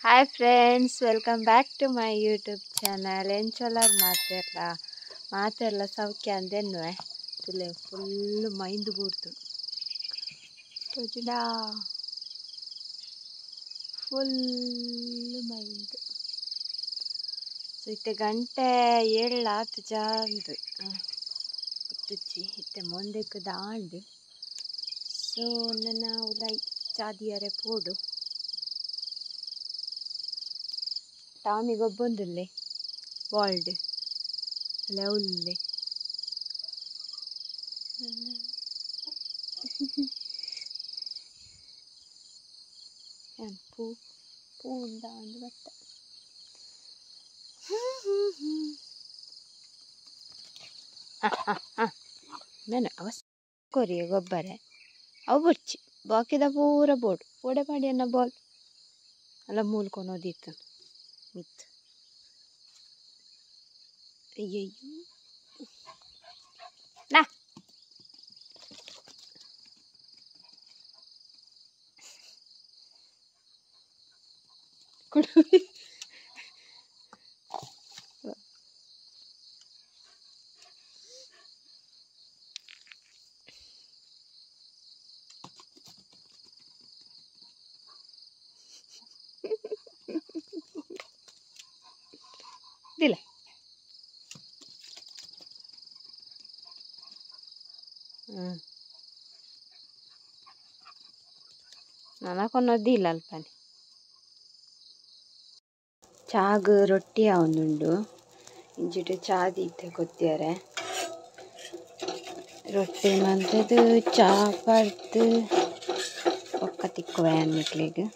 Hi friends, welcome back to my YouTube channel. ಎಂಚೊಲಾರ್ ಮಾತೆರ್ಲ ಮಾತೆರ್ಲ ಸೌಖ್ಯ ಅಂದೆನ್ನುವೆ ತುಲೆ ಫುಲ್ ಮೈಂದು ಬೂರ್ತು ತೋಜುಂಡಾ ಫುಲ್ ಮೈಂದು. ಸೊ ಇತ್ತೆ ಗಂಟೆ 7 ಆತು ಜಾಂದು ತುಚ್ಚಿ ಇತ್ತೆ ಮೊಂದೆಕ್ ದಾಂಡು. ಸೊ ನನ್ನ ಉಲೈ ಚಾದಿಯರೆ ಪೋಡು ಟಾಮಿ ಗೊಬ್ಬೊಂದುಲ್ಲೆ ಬಾಲ್ಡ್ ಅಲ್ಲ ಉಲ್ಲೆ ಪೂ ಪೂ ಉಂಡ ಒಂದು ಬತ್ತ. ಮೇನು ಅವಸ್ ಕೊರಿಯ ಗೊಬ್ಬರ ಅವು ಬುರ್ಚಿ ಬಾಕಿದ ಪೂರ ಬೋರ್ಡ್ ಓಡೆ ಮಾಡಿ ಅನ್ನ ಬಾಲ್ ಅಲ್ಲ ಮೂಲ್ಕೊನೋದಿತ್ತು ಮಿತ್. ಅಯ್ಯಯ್ಯೋ ನಾ ಕೊಡು. ದಿಲ್ಲ ನನಕೊನ್ನೋದಿಲ್ಲ ಅಲ್ಪನೆ. ಚಾಗ್ ರೊಟ್ಟಿ ಅವನುಂಡು ಇಂಚಿಟ್ಟು ಚಾ ದೀತೆ ಕೊತ್ತಿಯಾರೆ ರೊಟ್ಟಿ ಮಂತದ್ದು ಚಾ ಪಡ್ದು ಒಕ್ಕ ತಿಕ್ಕುವೆ ಅನ್ನಿಕ್ಲಿಗೆ.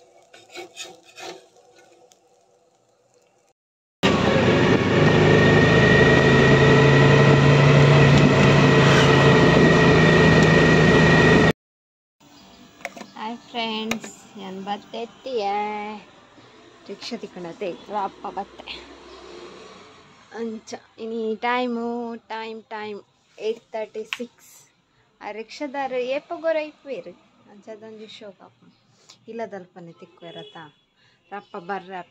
ಹಾಯ್ ಫ್ರೆಂಡ್ಸ್, ನಾನು ಬತ್ತೆತ್ತಿಯ ರಿಕ್ಷಾ ತಿಕ್ಕಣತೆ ಅಪ್ಪ ಬತ್ತೆ ಅಂಚ. ಇನಿ ಟೈಮು ಟೈಮ್ ಟೈಮ್ 8:36. ಆ ರಿಕ್ಷಾದಾರ ಏಪ ಗೊರ ಇಪ್ಪೇರು ಅಂಚದೊಂಜಿ ಶೋಕಪ್ಪ ಇಲ್ಲದಲ್ಪನೆ ತಿಕ್ಕುವೆರತ ರಪ್ಪ ಬರ್ರ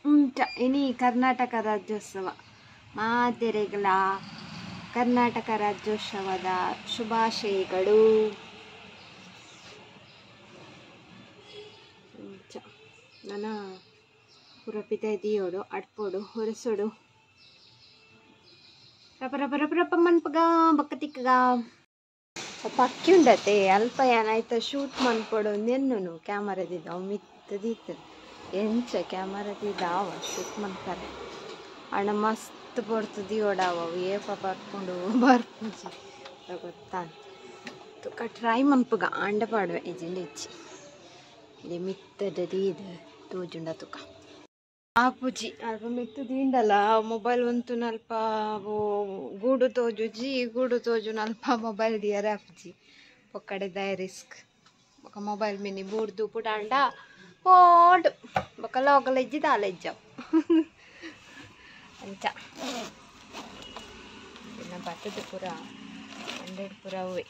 ಉಂಟ. ಇನಿ ಕರ್ನಾಟಕ ರಾಜ್ಯೋತ್ಸವ ಮಾತೆರೆಗಳ ಕರ್ನಾಟಕ ರಾಜ್ಯೋತ್ಸವದ ಶುಭಾಶಯಗಳು. ನನ್ನ ಪುರಪಿತ ದಿಯೋಡು ಅಡ್ಪೋಡು ಹೊರಸೋಡು ರಪ ರಪ ರಪ ರಪ ಮನ್ಪಗ ಬಕ್ಕ ತಿಕ್ಕಗ ಪಕ್ಕಿ ಉಂಡತೆ ಅಲ್ಪ ಏನಾಯ್ತ ಶೂಟ್ ಮನ್ಪೋಡು ನೆನ್ನುನು ಕ್ಯಾಮರದಿದ್ದ ಅವು ಮಿತ್ತದಿತ್ತು ಎಂಚ ಕ್ಯಾಮರದಿದ್ದಾವ ಶೂಟ್ ಮನ್ಪರೆ ಅಣ್ಣ ಮಸ್ತ್ ಪೊರ್ತು ದಿಯೋಡಾವ ಅವು ಏಪ ಬರ್ಕೊಂಡು ಬರ್ಪುಜಿ ಗೊತ್ತಾನ ತುಕ ಟ್ರೈ ಮನ್ಪುಗ ಆಂಡ ಪಾಡುವೆ ಇಜಿಂಡ ಇಚ್ಚಿ ಇಲ್ಲಿ ಮಿತ್ತದ ಇದು ತೋಜುಂಡ ತುಕ ಆಪುಜಿ ಅಲ್ಪ ಮಿತ್ತು ದಿಂಡಲ್ಲ ಮೊಬೈಲ್ ಒಂತು ನಲ್ಪ ಗೂಡು ತೋಜುಜಿ ಗೂಡು ತೋಜು ನಲ್ಪ ಮೊಬೈಲ್ ದಿಯರೆ ಆಪುಜಿ ಪೊಕ್ಕಡೆ ರಿಸ್ಕ್ ಬೊಕ ಮೊಬೈಲ್ ಮಿನಿ ಬೂಡ್ದು ಪುಡಾಂಡ ಪೋಡು ಬೊಕ ಲೋಕಲ ಇಜ್ಜಿ ದಾಲ ಇಜ್ಜವು ಅಂಚ. ಇನ್ನು ಬತ್ತದ ಪೂರ 100 ಪೂರ ಅವೇ.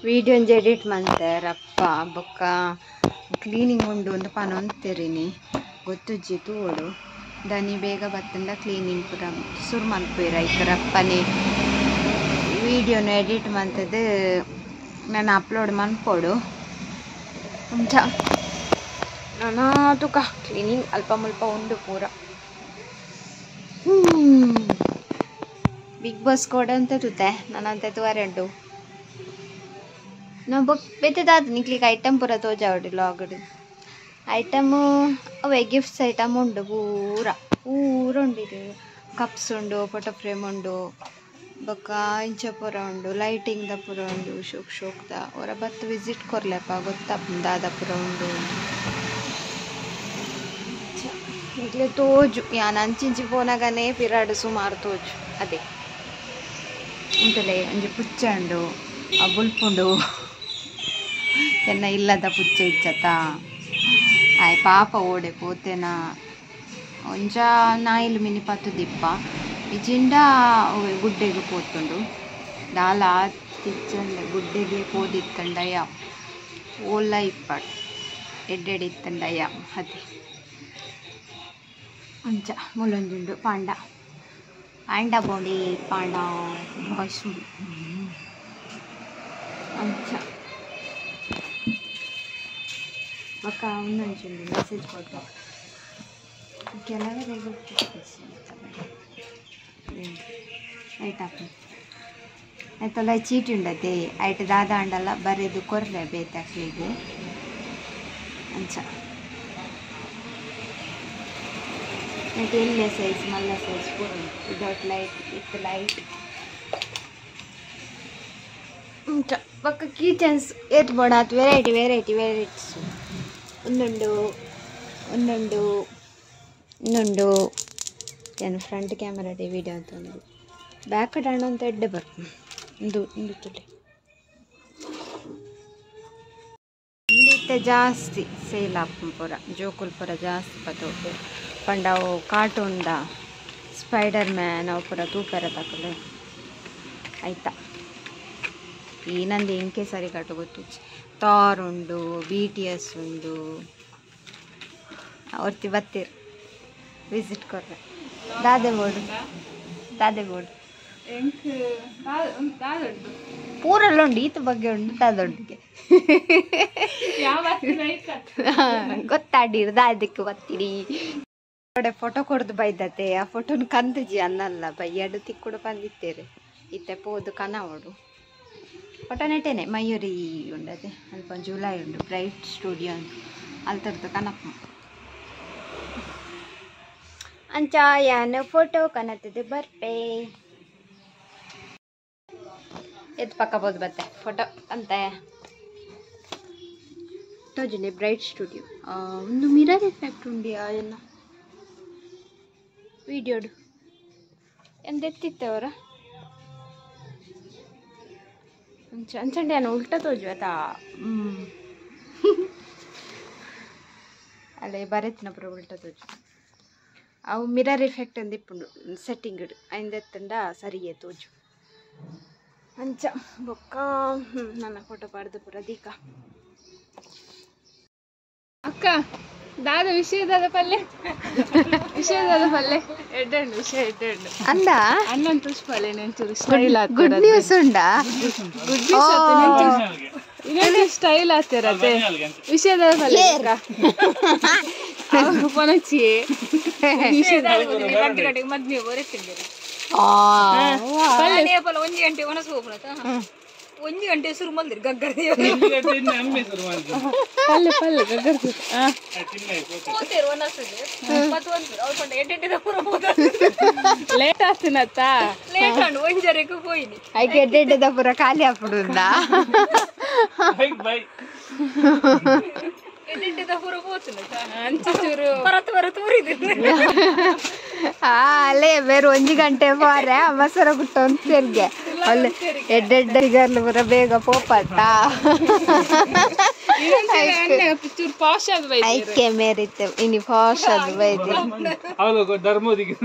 ವಿಡಿಯೋ ಒಂಜಿ ಎಡಿಟ್ ಮಂತೆ ರಪ್ಪ ಬೊಕ್ಕ ಕ್ಲೀನಿಂಗ್ ಉಂಡು ಒಂದು ಪನೊಂತೆರಿನಿ ಗೊತ್ತುಜ್ಜಿ ತೂವೊಡು ದನಿ ಬೇಗ ಬತ್ತಂಡ ಕ್ಲೀನಿಂಗ್ ಪೂರ ಸುರು ಮನ್ಪುವೆರ್ ಐಕ್ ರಪ್ಪನೆ ವಿಡಿಯೋನು ಎಡಿಟ್ ಮಂತದ್ದು ನಾನು ಅಪ್ಲೋಡ್ ಮನ್ಪೊಡು ಅಂಚ. ನಾನು ತುಕ ಕ್ಲೀನಿಂಗ್ ಅಲ್ಪ ಮುಲ್ಪ ಉಂಡು ಪೂರ. ಬಿಗ್ ಬಾಸ್ ಕೊಡಂತ ತೂತೆ ನಾನಂತೆ ತೂವರೆ ಉಂಡು ನಾವು ಬೊಕ್ ಬೇತೆದಾದ ನಿಕ್ಲಿಗೆ ಐಟಮ್ ಪೂರ ತೋಜಾವಡು ಲಾಗಡು ಐಟಮು ಅವೇ ಗಿಫ್ಟ್ಸ್ ಐಟಮ್ ಉಂಡು ಪೂರ ಪೂರ ಉಂಡು. ಇದು ಕಪ್ಸ್ ಉಂಡು, ಫೋಟೋ ಫ್ರೇಮ್ ಉಂಡು, ಬೊಕ್ಕ ಇಂಚ ಪೂರ ಉಂಡು, ಲೈಟಿಂಗ್ ದ ಪೂರ ಉಂಡು, ಶೋಕ್ ಶೋಕ್ದ ಹೊರ ಬತ್ತು ವಿಸಿಟ್ ಕೊರ್ಲೆಪ್ಪ ಗೊತ್ತಾಪುಂಡು ದಾದ ಪೂರ ಉಂಡು. ನಿಕ್ಲೆ ತೋಜು ಯಾನ್ ಅಂಚಿಂಚಿ ಪೋನಗನೇ ಪಿರಾಡು ಸುಮಾರು ತೋಜು ಅದೇ ಉಂಟಲೆ ಒಂಜಿ ಪುಚ್ಚ ಉಂಡು ಆ ಬುಲ್ಪುಂಡು. ಎನ್ನ ಇಲ್ಲದ ಪುಚ್ಚೆ ಇಚ್ಚತ ಆಯ್ ಪಾಪ ಓಡೆ ಪೋತೆನ ಒಂಜ ನಾಯಿಲು ಮಿನಿ ಪತ್ತು ದಿಪ್ಪ ಇಜಿಂಡ ಗುಡ್ಡೆಗೆ ಪೋತುಂಡು ದಾಲ ತಿಚ್ಚಂಡೆ ಗುಡ್ಡೆಗೆ ಪೋದಿತ್ತಂಡಯ್ಯ ಓಲ ಇಪ್ಪಡ್ ಎಡ್ಡೆಡಿತ್ತಂಡಯ್ಯ ಅದೇ ಅಂಚ ಮುಲ್ಲೊಂಜುಂಡು ಪಾಂಡ ಪಾಂಡ ಬೋಂಡಿ ಪಾಂಡ ವಾಯ್ಸ್ ಅಂಚ ಬೊಕ್ಕ ಒಂದೊಂಜುಂಡು ಮೆಸೇಜ್ ಕೊಟ್ಟು ಕೆಲವೇ ರೈಟ್ ಆಪು ಆಯ್ತಲ್ಲ ಚೀಟಿ ಉಂಡತೆ ಐಟ್ ದಾದ ಅಂಡಲ್ಲ ಬರೆದು ಕೊರ್ರೆ ಬೇತಾಕ್ಲಿಗೆ ಅಂಚ ಐಟ್ ಎಲ್ಲೆ ಸೈಜ್ ಮಲ್ಲ ಸೈಜ್ ಪೂರ ವಿದೌಟ್ ಲೈಟ್ ವಿತ್ ಲೈಟ್ ಅಂಚ ಬೊಕ್ಕ ಕೀಚನ್ಸ್ ಏತ್ ಬೋಡಾತ್ ವೆರೈಟಿ ವೆರೈಟಿ ವೆರೈಟೀಸ್ ಒಂದುಂಡು ಒಂದುಂಡು ಇನ್ನೊಂದು ಏನು ಫ್ರಂಟ್ ಕ್ಯಾಮರಾ ವಿಡಿಯೋ ಅಂತ ಒಂದು ಬ್ಯಾಕ್ ಡಾಣ ಅಂತ ಎಡ್ಡೆ ಬರ್ಪು ಇಂದು ಇಂದು ತುಲೆ ಇಂದಿತ್ತೆ ಜಾಸ್ತಿ ಸೇಲ್ ಆಪುಂಡು ಪೂರ ಜೋಕುಲು ಪೂರ ಜಾಸ್ತಿ ಪತೋಪೆರ್ ಪಂಡ ಅವು ಕಾರ್ಟೂನ್ದ ಸ್ಪೈಡರ್ ಮ್ಯಾನ್ ಅವು ಪೂರ ತೂಪೆರ ತಕುಲು ಆಯ್ತಾ ಈ ನಂದು ಎಂಕೆ ಸರಿ ಕಟ್ಟು ಗೊತ್ತುಜ್ಜಿ ತಾರ್ ಉಂಡು BTS ಉಂಡು ಒರ್ತಿ ಬತ್ತೀರ್ ವಿಸಿಟ್ ಕೊರ್ರೆ ದಾದೆ ಬೋರ್ಡ್ ದಾದೆ ಬೋರ್ಡ್ ಪೂರೆಲ್ಲ ಉಂಡು ಈತ ಬಗ್ಗೆ ಉಂಡು ದಾದೊಂಡಿಗೆ ಗೊತ್ತಾಡಿರ್ ದಾದಕ್ಕೆ ಬತ್ತೀರಿ ಫೋಟೋ ಕೊಡ್ದು ಬೈದತೆ ಆ ಫೋಟೋನ ಕಂದುಜಿ ಅನ್ನಲ್ಲ ಬೈಯಡು ತಿಕ್ಕುಡು ಬಂದಿತ್ತೇರೆ ಇತ್ತೆ ಪೋದು ಕನವಡು ಫೋಟೋ ನೆಟ್ಟೇನೆ ಮಯೂರಿ ಉಂಡತೆ ಅಲ್ಪ ಜುಲೈ ಉಂಡು ಬ್ರೈಟ್ ಸ್ಟುಡಿಯೋ ಅಲ್ತರ್ದು ಕನಪ್ಪ ಅಂಚ ಯಾನ್ ಫೋಟೋ ಕನತದೆ ಬರ್ಪೆ ಎದ್ದು ಪಕ್ಕ ಬೋದು ಬತ್ತೆ ಫೋಟೋ ಅಂತ ತೋಜುಂಡೆ ಬ್ರೈಟ್ ಸ್ಟುಡಿಯೋ ಒಂದು ಮಿರರ್ ಎಫೆಕ್ಟ್ ಉಂಡಿಯಾ ಎಲ್ಲ ವಿಡಿಯೋಡು ಎಂದೆತ್ತಿತ್ತವರ ಅಂಚ ಅಂಚಂಡೆ ನಾನು ಉಲ್ಟಾ ತೋಜು ಆತಾ ಅಲ್ಲೇ ಬರೆತಿನ ಪುರ ಉಲ್ಟಾ ತೋಜು ಅವು ಮಿರರ್ ಎಫೆಕ್ಟ್ ಅಂದು ಇಪ್ಪುಂಡು ಸೆಟ್ಟಿಂಗ್ ಐಂದೆತ್ತಂಡ ಸರಿಯೇ ತೋಜು ಅಂಚ ಬೊಕ್ಕ ನನ್ನ ಫೋಟೋ ಪಾಡ್ದು ಪೂರ ದೀಕ ಅಕ್ಕ ದಾದ ವಿಷಯದಾದ ಪಲ್ಲೆ ವಿಷಯದಾದ ಪಲ್ಲೆ ಎಡ್ಡೆಂಡು ವಿಷಯ ಎಡ್ಡೆಂಡು ಅಂದ ಅಣ್ಣನ್ ತುಷ್ ಪಲ್ಲೆ ನೆಂಚೂರು ಸ್ಟೈಲ್ ಆತ ಗುಡ್ ನ್ಯೂಸ್ ಉಂಡಾ ಗುಡ್ ನ್ಯೂಸ್ ಆತ ಇನ್ನೊಂದು ಸ್ಟೈಲ್ ಆತಿರತ್ತೆ ವಿಷಯದಾದ ಪಲ್ಲೆ ಪೊನಚಿ ಒಂಜಿ ಗಂಟೆ ಒಣಸು ಒಂಜಿ ಗಂಟೆ ಶುರು ಮಲ್ದಿರಿ ಗಗ್ಗರ ಪಲ್ಲೆ ಪಲ್ಲೆ ಗಗ್ಗರ ಲೇಟ್ ಆಗ್ತೀನತ್ತ ಲೇಟ್ ಆಂಡ್ ಒಂಜರೆಗೂ ಪೋಯಿನಿ ಐಕೆ ಎಡ್ಡೆಡ್ಡೆದ ಪೂರ ಖಾಲಿ ಆಪುಡುಂದ ಎಡ್ಡೆಡ್ಡೆದ ಪೂರ ಪೋತುನ ಅಂಚೂರು ಬರತ್ ಬರತ್ ಊರಿದ್ರು ಅಲ್ಲೇ ಬೇರೆ ಒಂಜಿ ಗಂಟೆ ಪೋರೆ ಮಸರ ಗುಟ್ಟ ಒಂದು ಸೆರ್ಗೆ ಅಲ್ಲಿ ಎಡ್ಡೆಡ್ಡೆ ಗರ್ಲು ಪೂರ ಬೇಗ ಪೋಪತ್ತ ಚೂರು ಪಾಶ್ ಆದ ಬೈ ಐಕೆ ಮೇರಿತ್ತೆ ಇನಿ ಪಾಶ್ ಅದು ಬೈದಿ ಧರ್ಮದಿಗೆ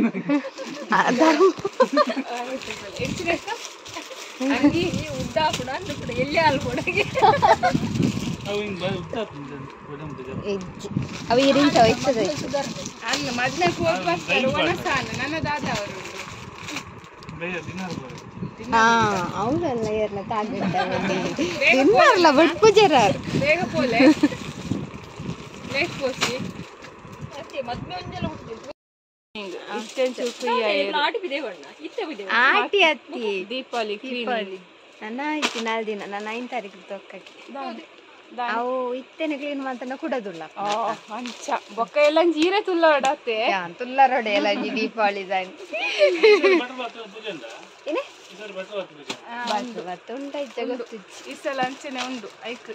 ಅಂಗಿ ಉದ್ದ ಕೂಡ ಅಂದು ಕೂಡ ಎಲ್ಲಿ ಹಾಲು ಕೂಡ ಅವು ಇರಿಂಚ ಇತ್ತದ ಅನ್ನ ಮದ್ಲಕ್ಕೆ ಹೋಗಿ ಬರ್ತಾರೆ ಒಣಸಾನ ನನ್ನ ದಾದ ಅವರು ಹಾ ಅವರೆಲ್ಲ ಏರ್ಲ ತಾಗಿರ್ತಾರೆ ತಿನ್ನರ್ಲ ಬಟ್ ಪೂಜಾರ ಬೇಗ ಪೋಲೆ ಲೇಟ್ ಪೋಸಿ ಆಟಿ ಅತ್ತಿ ದೀಪಾವಳಿ ದೀಪಾವಳಿ ನನ್ನ ಆಯ್ತು ನಾಲ್ ದಿನ ನಾನು 9 ತಾರೀಕು ತೊಕ್ಕಕ್ಕೆ ಅವು ಇತ್ತೇನೆ ಕ್ಲೀನ್ ಮಾಡ್ತಾನೆ ಕುಡದುಲ್ಲ ಅಂಚ ಬೊಕ್ಕ ಎಲ್ಲ ಜೀರೆ ತುಲ್ಲ ಹೊಡತ್ತೆ ತುಲ್ಲರೊಡೆ ಎಲ್ಲ ದೀಪಾವಳಿ ಈ ಸಲ ಅಂಚನೆ ಉಂಡು ಐಕ್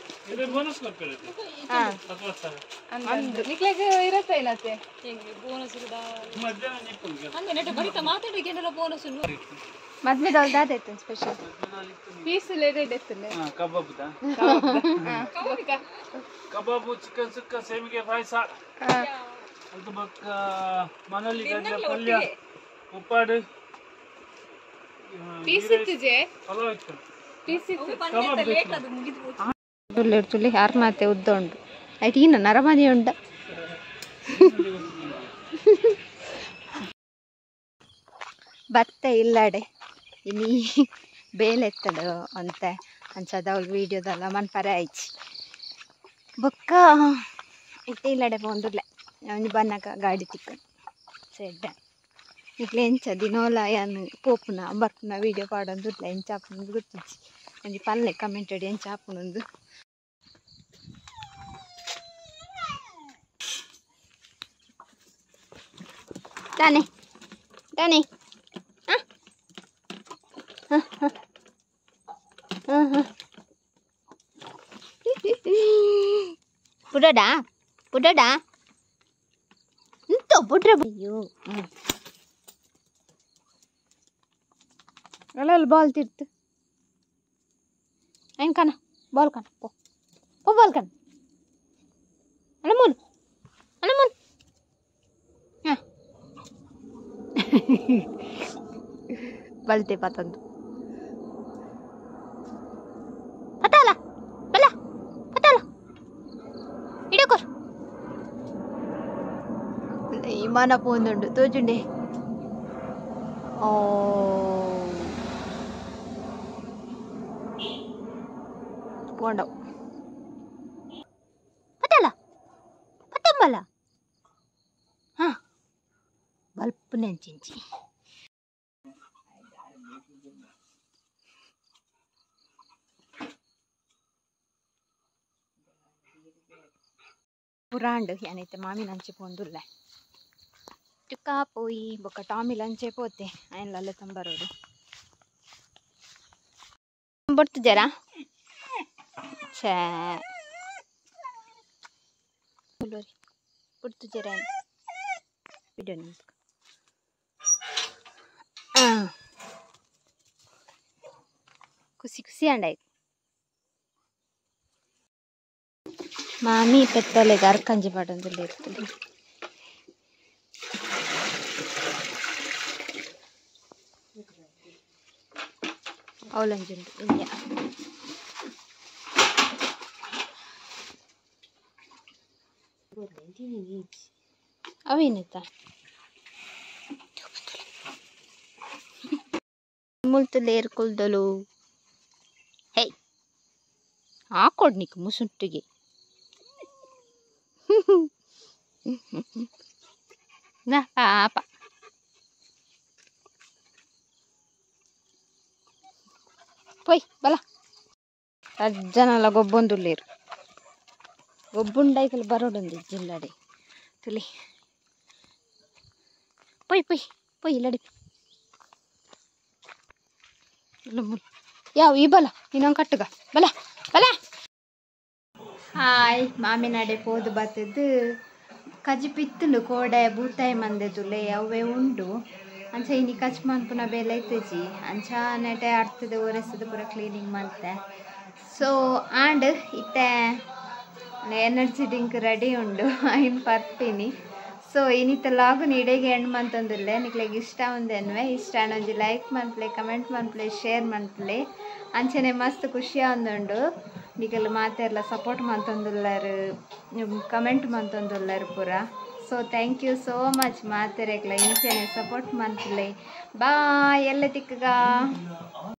ಅಂದು ನಿಕ್ಲೆಗ್ ಇರತ್ತ ಏನತ್ತೆ ಬೋನಸ್ ಮದ್ಮೆದೊಲ್ ದಾದ ಸ್ಪೆಷಲ್ ಪೀಸ್ ಲೇಡೆಡ್ ಇತ್ತುಂಡೆ ಕಬಾಬ್ ಕಬಾಬು ಚಿಕನ್ ಸುಕ್ಕ ಸೇಮಿಗೆ ಪಾಯಸ ಅದು ಬೊಕ್ಕ ಮನೋಲಿ ಗಡ್ಡೆ ಪಲ್ಯ ಉಪ್ಪಾಡು ಪೀಸ್ ಇತ್ತಿಜೆ ಪಲಾವ್ ಇತ್ತು ಪೀಸ್ ಇತ್ತು ತುಳಿ ತುಳಿ ಅರ್ನಾತೆ ಉದ್ದ ಉಂಡು ಐಟ್ ಈನ ನರಮನಿ ಉಂಡ ಭತ್ತ ಇಲ್ಲಡೆ ಇನಿ ಬೇಲೆತ್ತಡು ಅಂತ ಅಂಚದ ವೀಡಿಯೋದಲ್ಲ ಮನ್ಪರೆ ಆಯ್ಚಿ ಬೊಕ್ಕ ಇತ್ತೆ ಇಲ್ಲಡೆ ಪೋಂದುಲ್ಲೆ ಒಂಜಿ ಬನ್ನಕ ಗಾಡಿ ತಿಕ್ಕ ಸೆಡ್ಡ ಇಕ್ಲೆ ಎಂಚ ದಿನೋಲ ಯಾನ್ ಪೋಪುನ ಬರ್ಪುನ ವೀಡಿಯೋ ಪಾಡೊಂದುಲ್ಲೆ ಎಂಚ ಆಪುಂಡು ಗೊತ್ತಿಜ್ಜಿ ಒಂಜಿ ಪಲ್ಲೆ ಕಮೆಂಟೆಡ್ ಎಂಚ ಆಪುಂಡು ತಾನೆ ತಾನೆ ಪುಡಡಾ ಪುಡಡಾ ಎಂತ ಪುಡ್ರೆ ಅಯ್ಯೋ ಅಲ್ಲ ಬಾಲ್ ತಿರ್ತು ಐನ್ ಕಾನ ಬಾಲ್ ಕಾನ ಪೋ ಪೋ ಬಾಲ್ ಕಾನ ಅಲ್ಲ ಮೂಲು ಅಲ್ಲ ಮೂಲು ಹಾಂ ಬಲ್ತೆ ಪತಂದು ಪತಾಲ ಬಲ ಪತಾಲ ಇಡಕೋರ್ ವಿಮಾನ ಪೋಂದುಂಡು ತೋಜುಂಡೆ ಓ ಪೋಂಡವು ಪತಾಲ ಪತಂಬಲ ಹಾಂ ಬಲ್ಪ್ ನೆಂಚಿಂಚಿ ಪುರಾಂಡ್ ಏನೈತೆ ಮಾಮಿ ಲಂಚೆ ಪೋಂದುಲ್ಲೆ ಚುಕ್ಕ ಪೋಯಿ ಬೊಕ್ಕ ಟಾಮಿ ಲಂಚೆ ಪೋತೆ ಅಯ್ಯಲ್ಲ ತಂಬರೋಡು ಬಡ್ತು ಜರಾ ಛೇ ಬಡ್ತು ಜರ ವಿಡಿಯೋ ಖುಷಿ ಖುಷಿ ಅಂಡಾಯ್ ಮಾಮಿ ಪೆತ್ತೊಲೆಗ್ ಅರ್ಕಂಜಿ ಪಾಡೊಂದುಲ್ಲೆರ್ ಇರ್ತದೆ ಅವಲಂಜಿ ಉಂಡು ಇಂಜ ಅವೇನಿತ್ತ ಮುಲ್ತುಲ್ಲೇರ್ ಕುಲ್ದೊಲು ಹೇ ಹಾಕೊಡ್ ನಿಕ್ ಮುಸುಂಟಿಗೆ ನಾ ಪಾಪ ಪೊಯ್ ಬಲ ಅಜ್ಜನಲ್ಲ ಗೊಬ್ಬೊಂದುಲ್ಲೇರು ಗೊಬ್ಬುಂಡೈಕಲ್ ಬರೋಡೊಂದು ಜಿಲ್ಲಡೆ ತುಲಿ ಪೊಯ್ ಪೊಯ್ ಪೊಯ್ ಇಲ್ಲಡಿ ಯಾವ ಈ ಬಲ ಇನ್ನೊಂದು ಕಟ್ಟುಗ ಬಲ ಬಲ ಹಾಯ್ ಮಾಮಿನಾಡೆ ಪೋದು ಬತ್ತದ್ದು ಕಜಿಪಿತ್ತುಂಡು ಕೋಡೆ ಬೂತಾಯಿ ಮಂದೆದುಲೆ ಅವೇ ಉಂಡು ಅಂಚ ಇನಿ ಕಚ್ ಮನ್ಪುನ ಬೇಲೆ ಐತಜಿ ಅಂಚ ನೆಟೆ ಅರ್ತದ ಒರೆಸದ ಪೂರ ಕ್ಲೀನಿಂಗ್ ಮಂತೆ ಸೊ ಆಂಡ್ ಇತ್ತೆ ಎನರ್ಜಿ ಡ್ರಿಂಕ್ ರೆಡಿ ಉಂಡು ಐನ್ ಪರ್ಪಿನಿ ಸೊ ಇನ್ನಿತ್ತ ಲಾಗು ಇಡೆಗೆ ಎಂಡ್ ಮಂತೊಂದುಲ್ಲೆ ನಿಕ್ಲೆಗ್ ಇಷ್ಟ ಒಂದೆನ್ವೆ ಇಷ್ಟ ಒಂಜಿ ಲೈಕ್ ಮನ್ಪ್ಲೆ ಕಮೆಂಟ್ ಮನ್ಪ್ಲೆ ಶೇರ್ ಮನ್ಪ್ಲೆ ಅಂಚನೆ ಮಸ್ತ್ ಖುಷಿ ಒಂದುಂಡು ನಿಕಲ್ ಮಾತೆರ್ಲ ಸಪೋರ್ಟ್ ಮಂತೊಂದುಲ್ಲರು ಕಮೆಂಟ್ ಮಂತೊಂದುಲ್ಲರು ಪೂರ. So thank you so much ಮಾತೆರೆಗ್ಲ ಇಂಚನೆ ಸಪೋರ್ಟ್ ಮನ್ಪ್ಲೆ. ಬಾಯ್ ಎಲ್ಲ ತಿಕ್ಕಗ.